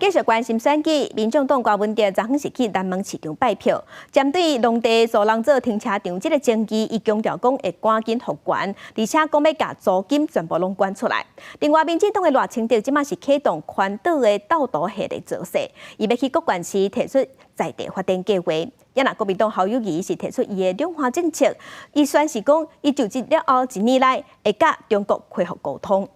繼續關心選舉，民眾黨柯文哲昨昏是去南門市場拜票，針對農地租人做停車場這个爭議，伊強調講會趕緊復原，而且講欲共租金全部攏捐出來。另外，民進黨的賴清德這馬是啟動環島的鬥圖系列造勢，伊欲去各縣市提出在地發展計劃。也若國民黨侯友宜是提出伊的兩岸政策，伊宣示講，伊就職了後一年內會佮中國恢復溝通。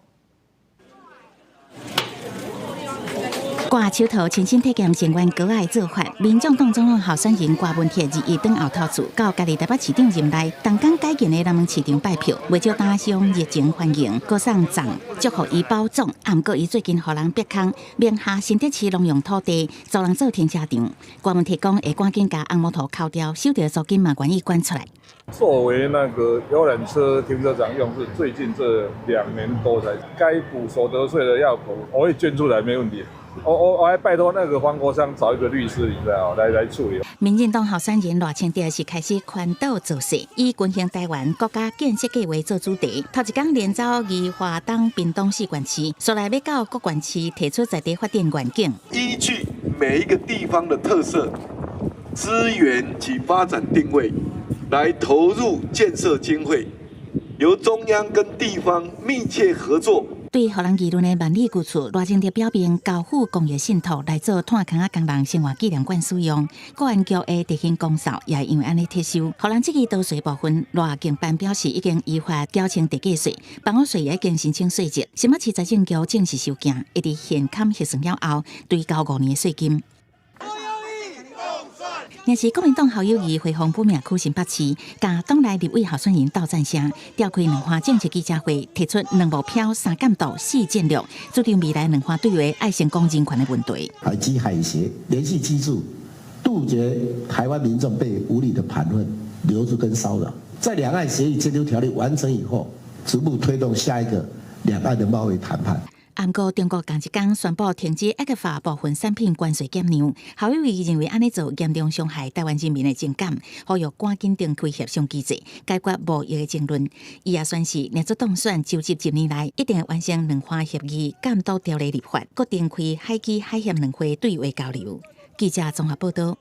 掛手套親身體驗聲援閣的做法，民眾黨總統候選人柯文哲二一轉後頭厝到家己台北市長任內，動工改建的南門市場拜票，袂少打商熱情歡迎，閣送贈祝福伊保總。啊，毋過伊最近予人逼空，名下新竹市農用土地租人做停車場，柯文哲講會趕緊共紅毛圖扣掉，收著租金嘛願意捐出來。作為那個遊覽車停車場用，是最近這2年多才該補所得稅的要補，我會捐出來，沒問題。我還拜託那個黃國昌找一個律師，你知道來處理。民進黨候選人賴清德是開始環島造勢，以軍興台灣國家建設計畫做主題，頭一工連走宜花東屏東四縣市，紲來欲到各縣市提出在地發展願景。依據每一個地方的特色、資源及發展定位，來投入建設經費，由中央跟地方密切合作。對予人議論的萬里舊厝，賴清德表明交付公益信託來做炭匡仔工人生活紀念館使用。國安局的特勤公哨也因為按呢撤收。予人質疑逃稅部分，賴經辦表示已經依法繳清地價稅，房屋稅也已經申請稅籍。新北市財政局正式收件，會佇現勘核算了後，追交5年的稅金。若是國民黨侯友宜回訪府命區新北市，共黨內立委候選人鬥讚聲，召開兩岸政策記者會，提出兩目標、三監督、四戰略，主張未來兩岸對話愛先講人權的問題。海基海協聯繫機制，杜絕台灣民眾被無理的盤問、留住跟騷擾。在兩岸協議監督條例完成以後，逐步推動下一個兩岸的貿易談判。毋過中國仝一工宣布停止 ECFA 部分產品關稅減讓，侯友宜認為按呢做嚴重傷害台灣人民的情感，呼籲趕緊重開協商機制，解決貿易的爭論。伊也宣示，若做當選就職一年內，一定會完成兩岸協議監督條例立法，閣重開海基海協兩會對話交流。記者綜合報道。